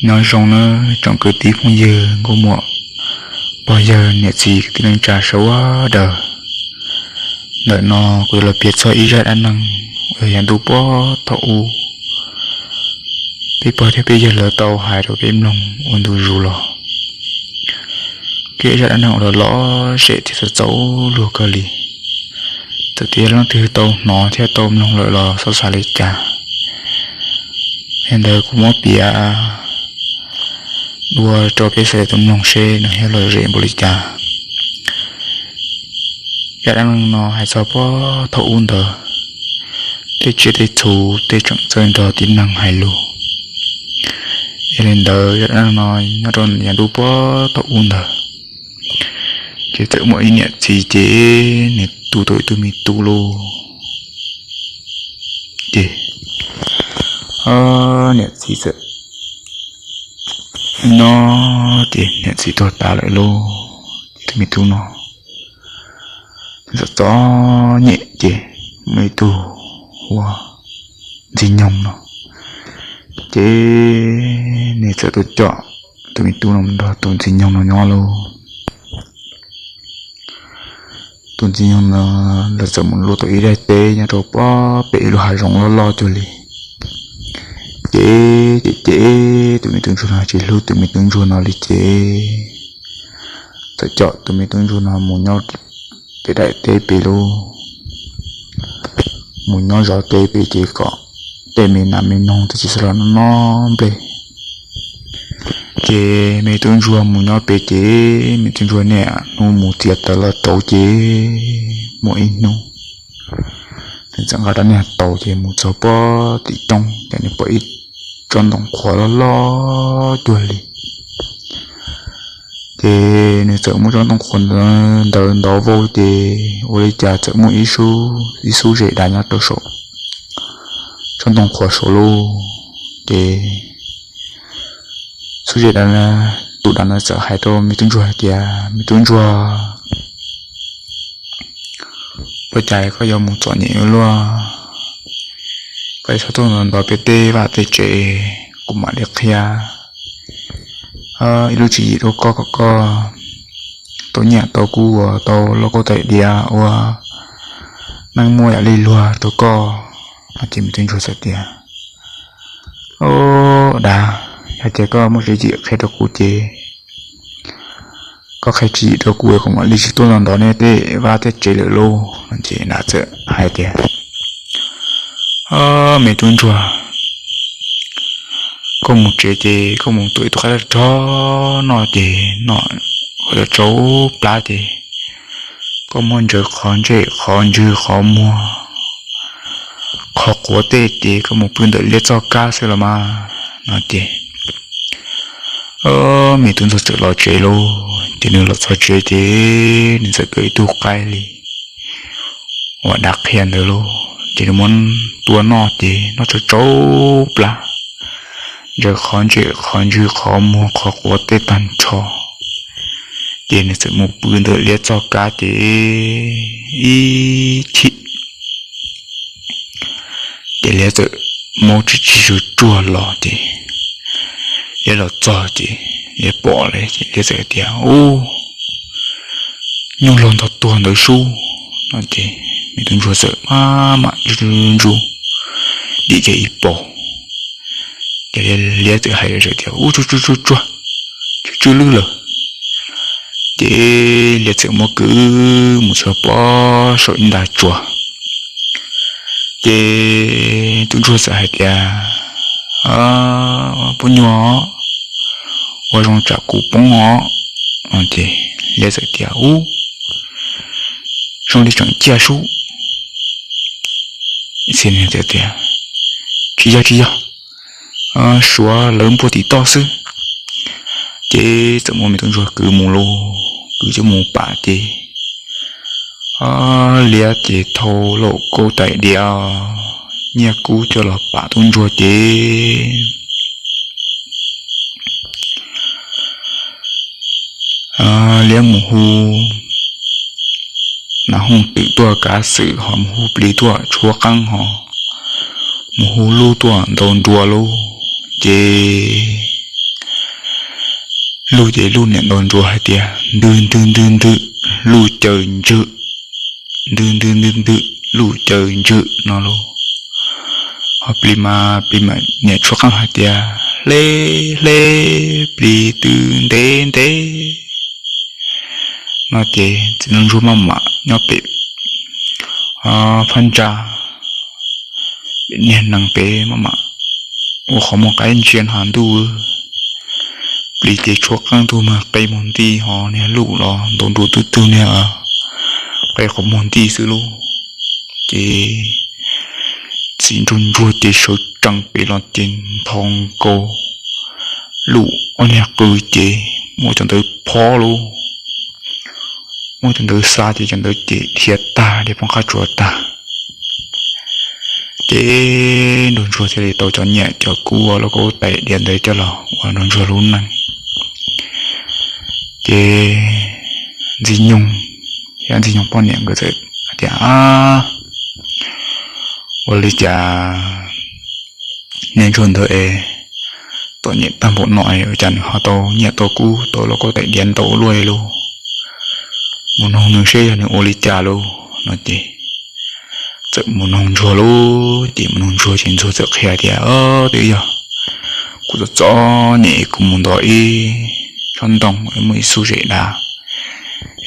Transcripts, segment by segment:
Nyob zoo nawb tsoom kwv tij phooj ywg nkauj muam pog yawg niam txiv kwv tij neej tsa sawv daws. Ntawm no kuv yuav los piav txog ib zaj dab neeg uas yog yav ntuj puag thaum ub peb pog thiab peb yawg lawv tau hais rau peb mloog ua ntu zus los. Kuj yog zaj dab neeg uas los lom zem thiab txaus luag kawg li. Txawm tias leej twg tau hnov thiab tau mloog lawm los txhob xav li cas. Yog li ntawd kuv muab piav dua rau peb sawv daws tau mloog seb nws yuav lom zem npaum li cas. Zaj dab neeg no hais txog puag thaum ub ntawd, tej tsiaj tej txhu tej tseem txawj nrog tib neeg hais lus. Yog li ntawd zaj dab neeg no nyob rau yav ntuj puag thaum ub ntawd, ces txawm muaj ib niam txiv ces nws tu tau ib tug me tub lauj. Ces niam txiv txawm nyob ces niam txiv tuag tas lawm lauj. Tus me tub no txom txom nyem ces muaj ib tug hu ua Ntxwg Nyoog no, ces nws txawm tuaj coj tus me tub no mus nrog tus Ntxwg Nyoog no nyob lauj. Tus Ntxwg Nyoog no lawv txawm mus luaj tau ib daim teb nyob rau pem ib lub hav zoov loj loj cuag li. Ces ces ces tus me tub ntsuag no tsis hlub tus me tub ntsuag no li ces txawm coj tus me tub ntsuag no mus nyob pem daim teb pem lauj. Mus nyob zov teb pem ces kom tej me nas me noog twb tsis xav los noj nplej. Ces me tub ntsuag mus nyob pem ces me tub ntsuag niaj hnub mus txiav taws los rauv ces muaj ib hnub nws txawm nqa rab niag taus ces mus txog puag tim roob ces nws pom ib tsob ntoo qhuav loj loj cuag li. Ces nws txawm muab tsob ntoo qhuav ntawd ntov vau ces ua li cas txawm muaj ib xub zes dav nyob rau saum tsob ntoo qhuav saud lauj. Ces xub zes dav, tus dav ntawd txawm hais rau me tub ntsuag hais tias, Me tub ntsuag, ua cas koj yuav mus txom nyem ua luaj? Koj txhob tuaj ntov peb tej vaj tej tsev, kuv mam li qhia ib lub tswv yim rau koj kom koj tau nyiaj tau kub uas tau lauj kaub tais diav ua neej muaj yam li luag rau koj. Ces me tub ntsuag txawm tias, Au, dav, yog tias koj muaj tswv yim qhia rau kuv ces koj qhia tswv yim rau kuv es kuv mam li tsis tuaj ntov nej tej vaj tej tsev lawm lauj. Ces dav txawm hais tias, Me tub ntsuag, koj mus tsev ces koj mus tuav ib tug qaib rog noj ces noj kom tsau plab ces koj muab ntsaws qhov ntsej qhov ntswg qhov muag qhov quav tej ces koj mus pw ntawm liab txoj kab xwb los mas. No ces me tub ntsuag txawm los tsev lauj. Ces nws los txog tsev ces nws txawm tuav ib tug qaib li uas dav qhia ntawd lauj. Ces nws muab tua noj ces noj tsau tsau plab, ntsaws qhov ntsej qhov ntswg qhov muag qhov quav tej tag nrho. Ces nws txawm mus pw ntawm liab txoj kab ces ib chim ces liab txawm maub tsis tsis tsuag tsuag los ces liab los txog ces liab pom li ces liab txawm tias, Ub, nyuj laug ntog tuag ntawd sub. No ces me tub ntsuag txawm maj mam ntsuj ntsuj dim kiag ib paus. Ces liab txawm hais tias, Ub, tsuag tsuag tsuag tsuag, tsw tsw lwj lawm. Ces liab txawm muab kwv mus txog pob saum ib nta tsua. Ces tub ntsuag txawm hais tias, Pub nyuag, ua zoo tsam kuv poob os. Ces liab txawm tias, Ub, zoo li tseem ciaj sub. Tias, Tsis yog tsis yog, suav lawv npuaj tim toj xwb. Ces txawm muab me tub ntsuag kwv mus lauj, kwv coj mus pam ces liab ces thau lauj kaub tais diav nyiaj kub coj los pam tub ntsuag ces liab mus hu nas hooj twm tuaj kav xwm ho mus hu plis tuaj tshuab qeej ho mus hu lub tuaj ntaus nruas lauj. Ces Luj ces Luj niam ntaus nruas hais tias, ntwg ntwg ntwg ntwg, Luj caws ntswg, ntwg ntwg ntwg ntwg, Luj caws ntswg no lauj. Ho plis mas plis mam niam tshuab qeej hais tias, hle hle, plis twb ntev ntev no ces txiv nraug ntsuag maj mam nyob pem phab ntsa, pem niag nees pem maj mam ua qhov muag qaib ntsia nrho ntuj. Plis ces tshuab qeej tug mag qe muag nti, ho niag Luj los ntaus nruas twb tug niag qe qhov muag nti xwb lauj. Ces txiv nraug ntsuag ces sawv tsees pem los ces nthos nkaus Luj ob niag qw ces muab cov ntawd phob lauj. Muab cov ntawd xa ces cov ntawd ces dhia tag dhia poob qab tsuas tag. Ces nraug ntsuag thiaj li tau cov nyiaj cov kub uas lauj kaub tais diav ntawd coj los ua nraug ntsuag lub neej. Ces Ntxwg Nyoog thiab Ntxwg Nyoog poj niam nkawd txawm hais tias, ua li cas niag ntsuag ntawd es txom nyem tag npaum no es ua cas nws ho tau nyiaj tau kub tau lauj kaub tais diav ntau ua luaj li lauj? Mus noog nws seb yog nws ua li cas lauj no ces txawm mus noog ntsuag lauj. Ces mus noog ntsuag ces ntsuag txawm qhia tias, twb yog kuv txom txom nyem kuv mus ntov ib tsob ntoo muaj ib xub zes dav,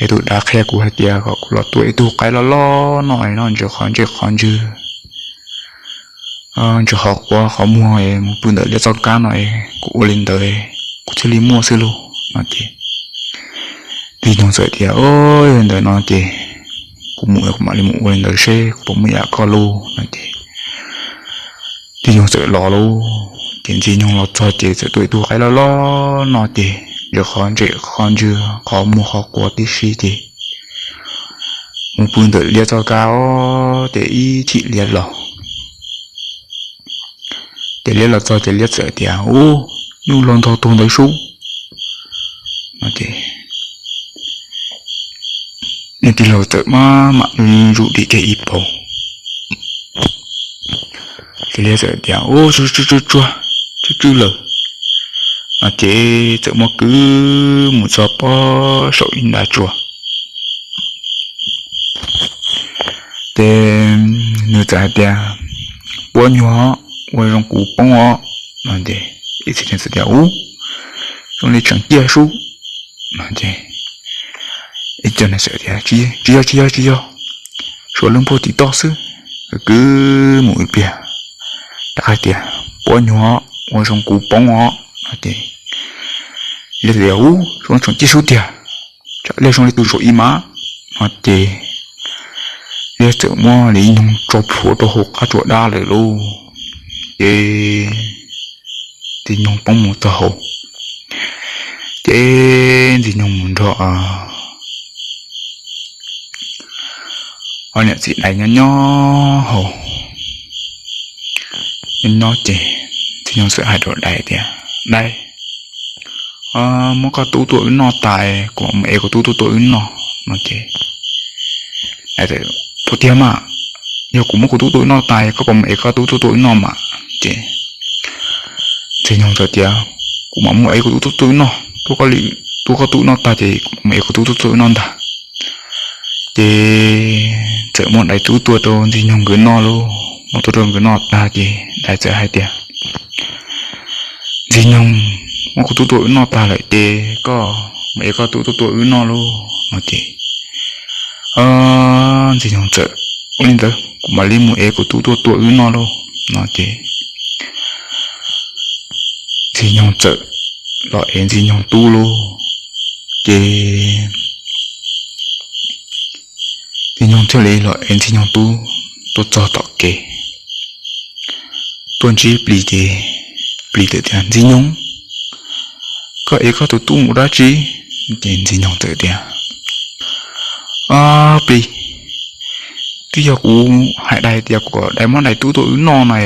es tus dav qhia kuv hais tias kom kuv los tua ib tug qaib loj loj noj es noj ntsia qhov ntsej qhov ntswg, ntsia qhov quav qhov muag es mus pw ntawm liab txoj kab no es kuv ua li ntawd kuv thiaj li muaj xwb lauj no ces Ntxwg Nyoog txawm tias, yog li ntawd no ces kuv mus kuv mam li mus ua li ntawd seb kuv puas muaj yam koj lauj no ces Ntxwg Nyoog txawm los lauj. Ces Ntxwg Nyoog los txog ces txawm tua ib tug qaib loj loj noj ces ntsia qhov ntsej qhov ntswg qhov muag qhov quav tib si ces mus pw ntawm liab txoj kab os ces ib chim liab los ces liab los txog ces liab txawm tias, ub, nyuj laug ntog tuag ntawd sub no ces nws tij laug txawm maj mam zuj zus dim kiag ib paug ces liab txawm tias, ub, tsuag tsuag tsuag tsuag tsuag lawm no ces txawm muab kwv mus txog pob saum ib nrab tsua. Ces nws txawm hais tias, puab nyuag ua zoo kuv poob os no ces ib txhia txawm tias, ub, zoo li tseem ciaj sub no ces ib co txawm tias, tsis yog tsis yog tsis yog, suav lub npuag tim toj xwb. Kwv mus ib pliag rov qab tias, puab nyuag ua zoo kuv poob os no ces liab tias, ub, zoo tseem ciaj sub tiag, tsam liab zoo li tus zaum ib mas no ces liab txawm muab li ib nyoog tso plhuav rau hauv qab tsuas dab lawm lauj. Ces Ntxwg Nyoog poob mus txog hauv ces Ntxwg Nyoog mus nrog ob niam txiv dais nyob nyob hauv nyob nyob ces Ntxwg Nyoog txawm hais rau dais tias, dais, muab koj tub tuaj wb noj tas, kuv mam mus ev kuv tub tuaj tua wb noj no ces, ua tiag mas, yog kuv muab kuv tub tuaj wb noj tas koj puas mus ev koj tub tuaj tua wb noj mas ces Ntxwg Nyoog txawm tias, kuv mam mus ev kuv tub tuaj tua wb noj, tuaj koj li, tua koj tub wb noj tag ces kuv mam mus ev kuv tub tuaj tua wb noj ntag. Ces txawm muab dais tub tua rau Ntxwg Nyoog nkawd noj lauj. Muab tub rau nkawd noj tag ces dais txawm hais tias, Ntxwg Nyoog, muab kuv tub tua wb noj tag lawm ces koj mus ev koj tub tuaj tua wb noj lauj no ces Ntxwg Nyoog txawm, ua li ntawd kuv mam li mus ev kuv tub tuaj tua wb noj lauj no ces Ntxwg Nyoog txawm los ev Ntxwg Nyoog tub lauj. Ces Ntxwg Nyoog thiaj li los ev Ntxwg Nyoog tub tuaj txog tom kev, tuaj ntsib Plis ces Plis txawm tias, Ntxwg Nyoog, koj ev koj tus tub mus dab tsi? Ces Ntxwg Nyoog txawm tias, Plis, twb yog kuv hais dais tias kom dais muab dais tub tua wb noj no,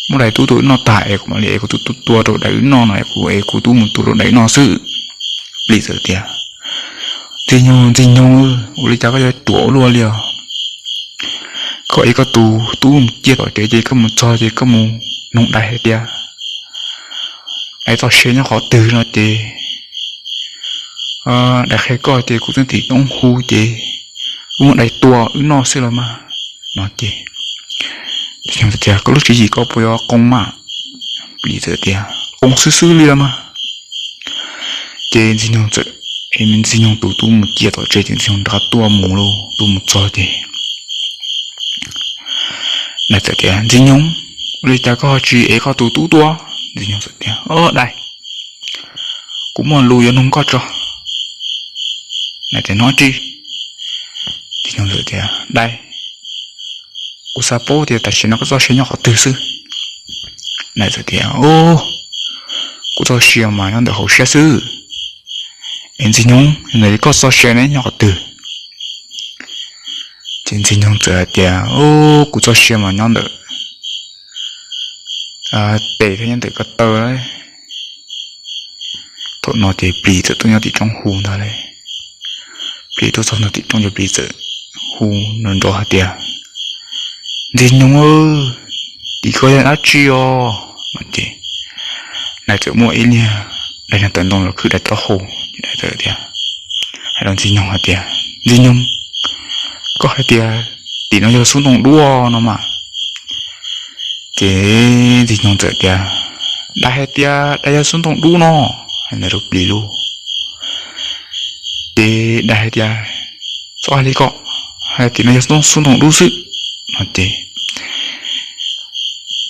muab dais tub tua wb noj tag es kuv mam li ev kuv tub tua rau dais wb noj no es kuv ev kuv tub mus tua rau dais wb noj xwb. Plis txawm tias, Ntxwg Nyoog, Ntxwg Nyoog, ua li cas koj yuav ruam ua luaj li os? Koj ev koj tus tub mus ciaj tom kev ces koj mus txog ces koj mus noog dais hais tias dais txoj sia nyob qhov twg no ces Dais qhia koj ces kuv txeeb tim roob hu ces wb muab dais tua wb noj xwb los mas. No ces Ntxwg Nyoog tias, koj lub tswv yim koj puas yuav qoo mas? Plis txawm tias, qoo xwb xwb li los mas. Ces Ntxwg Nyoog txawm, Ntxwg Nyoog tus tub mus cia tom tsev ces Ntxwg Nyoog rov qab tuaj mus lauj. Tuaj mus txog ces dais txawm tias, Ntxwg Nyoog, ua li cas koj ho tsis ev koj tus tub tuaj? Ntxwg Nyoog txawm tias, dais, kuv muaj lus yuav nug koj tso. Dais tias, nug tsi? Ntxwg Nyoog txawm tias, dais, kuv xav paub tias tam sim no koj txoj sia nyob qhov twg xwb. Dais txawm tias, kuv txoj sia mas nyob ntawm hauv siab xwb. Es Ntxwg Nyoog, ntawm koj txoj sia ne nyob qhov twg? Ces Ntxwg Nyoog txawm hais tias, kuv txoj sia mas nyob ntawm tes thiab nyob ntawm ko taw. Thaum no ces Plis txawm tuaj nyob tim roob hu ntag lauj. Plis tuaj txog ntua tim roob ces Plis txawm hu nrov nrov hais tias, Ntxwg Nyoog, tim koj yog dab tsi os? No ces dais txawm muaj ib niag dais niag tawv ntoo los khwb dais taub hau, dais txawm tias, hais rau Ntxwg Nyoog hais tias, Ntxwg Nyoog, koj hais tias tim no yog xub ntoo dub no mas. Ces Ntxwg Nyoog txawm tias, dais hais tias dais yog xub ntoo dub no, hais ntawd rau Plis lauj. Ces dais hais tias, txhob hais li ko, hais tias tim no yog xub ntoo dub xwb. No ces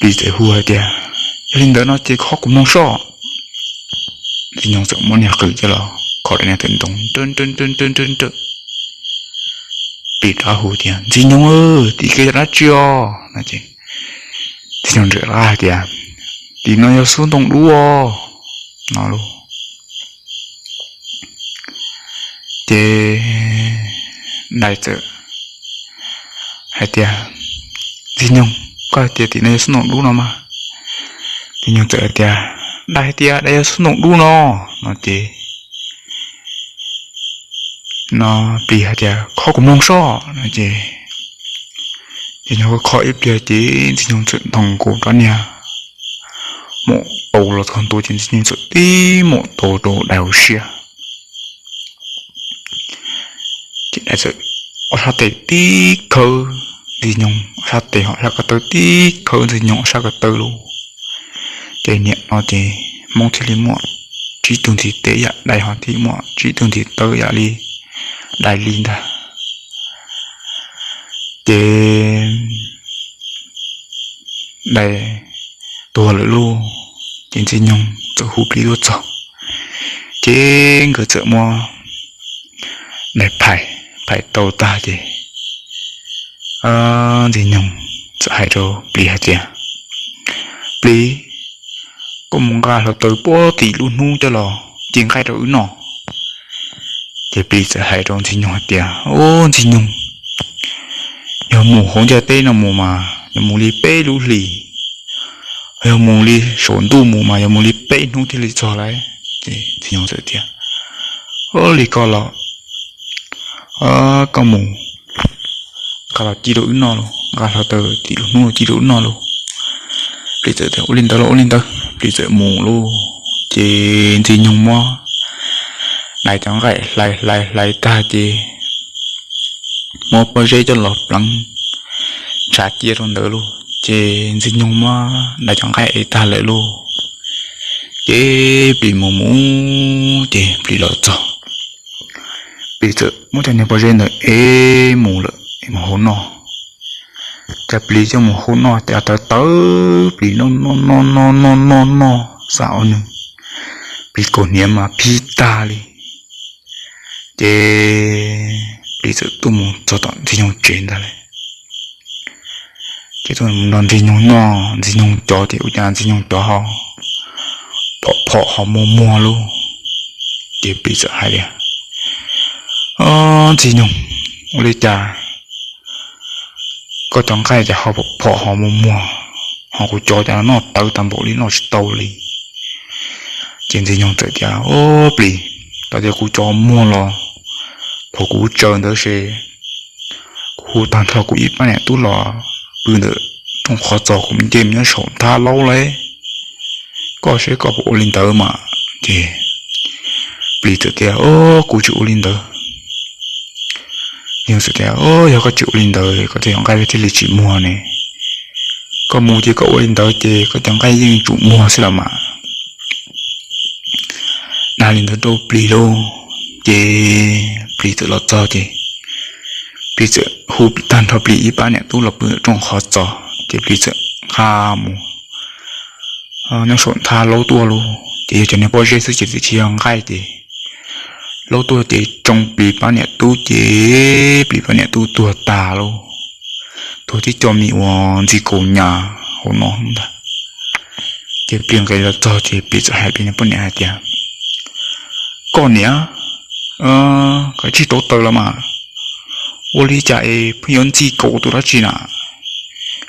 Plis txawm hu hais tias, yog li ntawd no ces khob kuv mloog soj. Ntxwg Nyoog txawm muab niag qws coj los kho rau niag tawv ntoo nrawm nrawm nrawm nrawm. Plis rov hu tias, Ntxwg Nyoog, tim koj yog dab tsi os? No ces Ntxwg Nyoog nrawm hais tias, tim no yog xub ntoo dub os, no lauj. Ces dais txawm hais tias, Ntxwg Nyoog, koj hais tias tim no yog xub ntoo dub no mas. Ntxwg Nyoog txawm hais tias, dais hais tias dais yog xub ntoo dub no. No ces no Plis hais tias, khob kuv mloog soj. No ces Ntxwg Nyoog kho ib pliag ces Ntxwg Nyoog txawm nthos nkaus rab niag maum taus los txog ntua ces Ntxwg Nyoog txawm tib maum taus rau dais hauv siab. Ces dais txawm ob sab tes tib khawb Ntxwg Nyoog ob sab tes, ho ob sab ko taw tib khawb Ntxwg Nyoog ob sab ko taw lauj. Ces niam no ces Hmoob thiaj li muaj tsib tug ntiv tes yam dais, ho thiaj muaj tsib tug ntiv taw yam li dais li ntag. Ces dais tuag lawm lauj. Ces Ntxwg Nyoog txawm hu Plis tuaj txog, ces nkawd txawm muab dais phais, phais tau tag ces Ntxwg Nyoog txawm hais rau Plis hais tias, Plis, koj mus nqa hluav taws puag tim lub hnub coj los ci nqaij rau wb noj. Ces Plis txawm hais rau Ntxwg Nyoog hais tias, Au, Ntxwg Nyoog, yog mus hauv ntiaj teb no mus mas yog mus li peb lub hlis, yog mus li saum ntuj mus mas yog mus li peb hnub thiaj li txog lauj. Ces Ntxwg Nyoog txawm tias, Au, li ko los koj mus nqa los ci rau wb noj lauj, nqa hluav taws tim lub hnub los ci rau wb noj lauj. Plis txawm tias, Ua li ntawd los ua li ntawd. Plis txawm mus lauj. Ces Ntxwg Nyoog muab dais cov nqaij hlais hlais hlais tag ces muab pob zeb coj los pleev ntshav cia rau ntawd lauj. Ces Ntxwg Nyoog muab dais cov nqaij ev tag lawm lauj. Ces Plis mus mus ces Plis los txog, Plis txawm muab cov niag pob zeb ntawd ev mus lawm, ev mus hau noj. Ces Plis coj mus hau noj ces tawv tawv, Plis noj noj noj noj noj noj noj xav ua nws, Plis kaus hniav mas phib tag li. Ces Plis txawm tuaj mus txog tom Ntxwg Nyoog tsev ntag lauj. Ces tuaj nrog Ntxwg Nyoog noj, Ntxwg Nyoog cov ces ua cas Ntxwg Nyoog cov ho phom phom ho muag muag lauj. Ces Plis txawm hais tias, Ntxwg Nyoog, ua li cas koj cov nqaij cas ho phom ho muag muag, ho kuv cov cas noj tawv tag npaum li noj tsis tau li. Ces Ntxwg Nyoog txawm tias, Au, Plis, tau tias kuv cov muag los thaum kuv tsaws ntawd ces kuv hu tag nrho kuv ib pab niam tub los pw ntawm rooj qhov txos, kuv nce mus nyob saum nthab laub lauj. Koj seb koj puas ua li ntawd mas. Ces Plis txawm tias, O, kuv tsis ua li ntawd. Ntxwg Nyoog txawm tias, O, yog koj tsis ua li ntawd koj tej yam nqaij thiaj li tsis muag ne. Koj mus ces koj ua li ntawd ces koj cov nqaij yeej tsum muag xwb los mas. Dag li ntawd rau plis lauj, ces plis txawm los txog ces plis txawm hu tag nrho plis ib pab niam tub los pw rooj qhov txos ces plis txawm nqa mus nyob saum nthab laub tuaj lauj. Ces yog cov niag pob zeb xwb ces twb tsis yog nqaij ces laub tuaj ces tsoo plis pab niam tub ces plis pab niam tub tuag tas lauj. Tuag tib co me ua ntxi kaus nyas hauv no ntag. Ces plis nqis los txog ces plis txawm hais plis niag poj niam hais tias, Koj niam, koj tsis rauv taws los mas, ua li cas es pheej yuav ntxi kaus tus dab tsi na?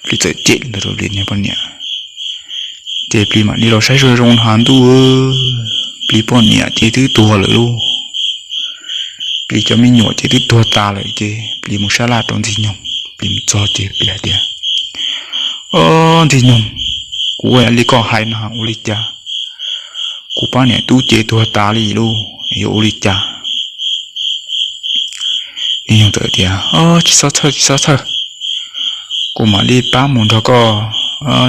Plis txawm cem ntawd rau plis niag poj niam. Ces plis mam li los saib zoo zoo na ntuj, plis poj niam ces twb tuag lawm lauj. Plis cov me nyuam ces twb tuag tas lawm ces plis mus sab laj rau Ntxwg Nyoog. Plis mus txog ces plis hais tias, O, Ntxwg Nyoog, kuv ua li koj hais no ua li cas? Kuv pab niam tub ces tuag tas li lauj, yuav ua li cas? Ntxwg Nyoog txawm tias, O, tsis txhob txhawj, tsis txhob txhawj, kuv mam li pab mus nrog koj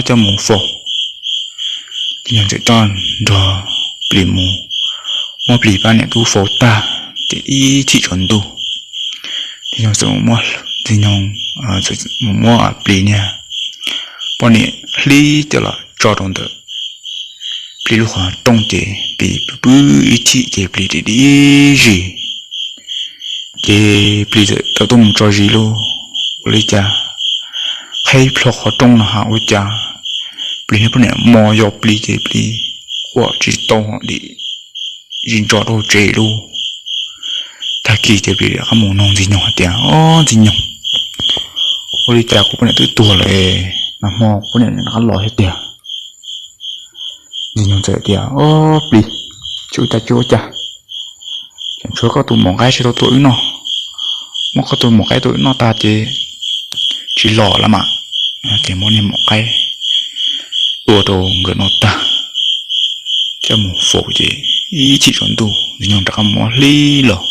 coj mus faus. Ntxwg Nyoog txawm coj nrog plis mus, muab plis pab niam tub faus tag ces ib chim tsaus ntuj, Ntxwg Nyoog txawm mus muab, Ntxwg Nyoog txawm mus muab plis niag poj niam hlib coj los tso rau ntawm plis lub qhov rooj ces plis pw pw ib chim ces plis dim dim zis. Ces plis txawm tawm tuaj mus tso zis lauj, ua li cas qheb plho qhov rooj no ha ua cas plis niag poj niam mos yos plis ces plis quaj tsis tau, dim zis ntsos rau hauv tsev lauj. Tag kis ces plis rov qab mus nug Ntxwg Nyoog hais tias, O, Ntxwg Nyoog, ua li cas kuv poj niam twb tuag lawm, nag hmo kuv poj niam rov qab los thiab tiag? Ntxwg Nyoog txawm tias, O, plis, tsis ua cas tsis ua cas, tseem tshuav koj tus maum nqaib tsis tau tua wb noj. Muab koj tus maum nqaib tua wb noj tag ces tsis los lawm mas. Ces muab niag maum nqaib tua rau nkawd noj tag, coj mus faus ces ib chim tsaus ntuj Ntxwg Nyoog rov qab muab hlib los.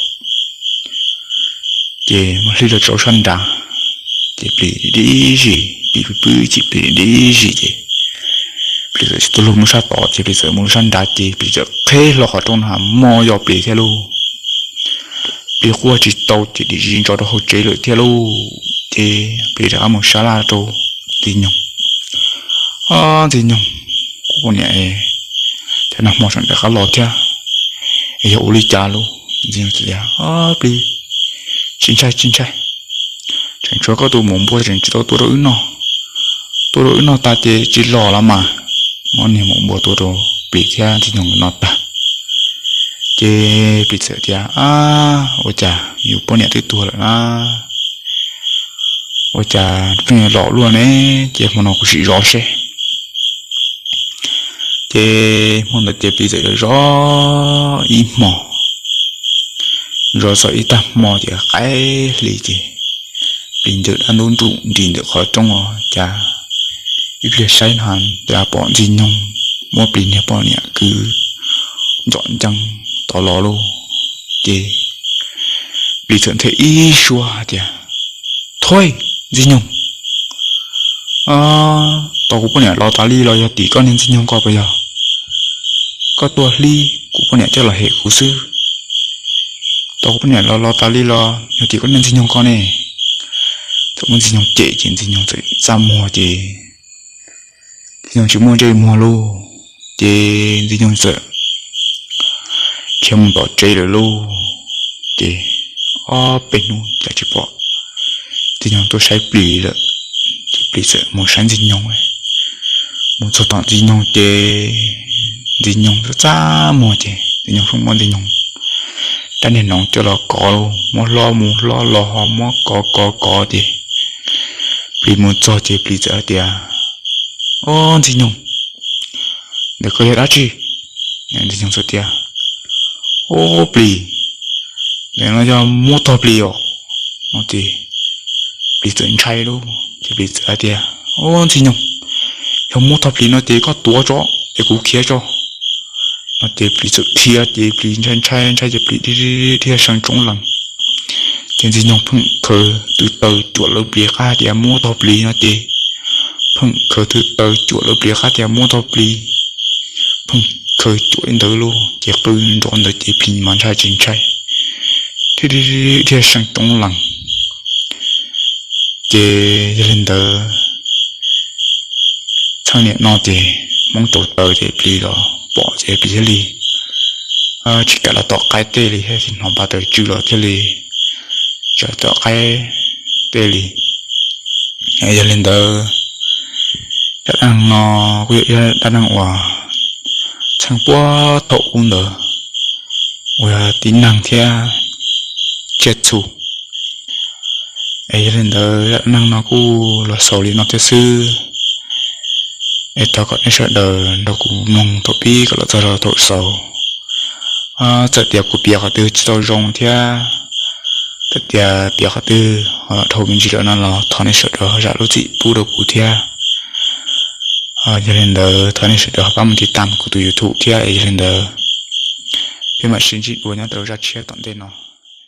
Ces muab hlib los tso sab nrad, ces plis dim zis, plis pw pw ib chim plis dim zis ces plis txawm tsis tau luag mus sab tod ces plis txawm mus sab nrad ces plis txawm qheb hlo qhov rooj no ha mos yos plis thiab lauj. Plis quaj tsis tau ces dim zis ntsos rau hauv tsev lawm thiab lauj. Ces plis rov qab mus sab laj rau Ntxwg Nyoog, O, Ntxwg Nyoog, kuv poj niam, cov nag hmo tseem rov qab los thiab, es yog ua li cas lauj? Ntxwg Nyoog txawm tias, O, plis, tsis ntshai tsis ntshai, tseem tshuav koj tus maum npua tseem tsis tau tua rau wb noj. Tua rau wb noj tas ces tsis los lawm mas. Muab niag maum npua tua rau plis thiab Ntxwg Nyoog nkawd noj tag, ces plis txawm tias, A, ua cas yus poj niam twb tuag lawm na, ua cas pheej los luaj ne? Ces hmo no kuv sim zov seb. Ces hmo ntawd ces plis txawm zov ib hmo, zov txog ib tag hmo ces qaib hli ces plis ncawm dab ntub nruj nris ntawm qhov rooj os, cas ib pliag saib no cas pom Ntxwg Nyoog muab plis niag poj niam kwv ntxom ncees tod los lauj. Ces plis txawm nthe ib suab hais tias, Thuj, Ntxwg Nyoog, tau kuv poj niam los tas li los yog tim koj niag Ntxwg Nyoog ko puas yog? Koj tuaj hlib kuv poj niam coj los hem kuv xwb. Tau kuv poj niam los los tas li los yog tim koj niag Ntxwg Nyoog ko ne. Txawm muab Ntxwg Nyoog cem ces Ntxwg Nyoog txawm txaj muag ces Ntxwg Nyoog tsis muaj ntsej muag lauj, ces Ntxwg Nyoog txawm khiav mus tom tsev lawm lauj. Ces ob peb hnub cas tsis pom Ntxwg Nyoog tuaj saib plis lawm, ces plis txawm mus saib Ntxwg Nyoog. Mus txog tom Ntxwg Nyoog ces Ntxwg Nyoog txaj txaj muag ces Ntxwg Nyoog pheej muab Ntxwg Nyoog rab niag noov coj los kov lauj, muab hlob mus hlob los ho muab kov kov kov ces plis mus txog ces plis txawm hais tias, Ob, Ntxwg Nyoog, ntawm ko yog dab tsi? Ntxwg Nyoog txawm tias, Ob, plis, ntawm no yog muab tog plis os. No ces plis txawm ntshai lauj, ces plis txawm hais tias, Ob, Ntxwg Nyoog, yog muab tog plis no ces koj tuav tso es kuv khiav tso. No ces plis txawm dhia ces plis ntshai ntshai ntshai ces plis dhia dhia seev tsoob lees. Ces ntxwg nyoog pheej khaws tus taw cuam lawv plis qab tias muab tog plis no ces pheej khaws tus taw cuam lawv plis qab tias muab tog plis, pheej khaws cuam li ntawd lauj ces qw nrov ntawd ces plis mas ntshai tsis ntshai thiab dhia seev tsoob lees. Ces yog li ntawd txheej niam no ces hmoob rauv taws ces plis los pom ces plis thiaj li tsis kam los tom qaib tej li thiab hnov pa taws tsw los thiaj li tsis tom qaib tej li. Yog li ntawd, dab neeg no kuj yog ib dab neeg uas txheej puag thaum ub ntawd uas yog tib neeg thiab tsiaj txhu. Es yog li ntawd dab neeg no kuj los xaus li no thiab xwb. Es thov kom nej sawv daws nrog kuv mloog thaum pib kom los txog thaum xaus. Txawm tias kuv piav qhov twg tsis tau zoo thiab txawm tias piav qhov twg ho dhau me ntsis lawm no los thov nej sawv daws zam lub txim pub rau kuv thiab. Yog li ntawd thov nej sawv daws ho pab mus tiv tam kuv tus YouTube thiab es yog li ntawd peb mam sib ntsib dua nyob rau zaj tshiab tom ntej no.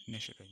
Nej sawv daws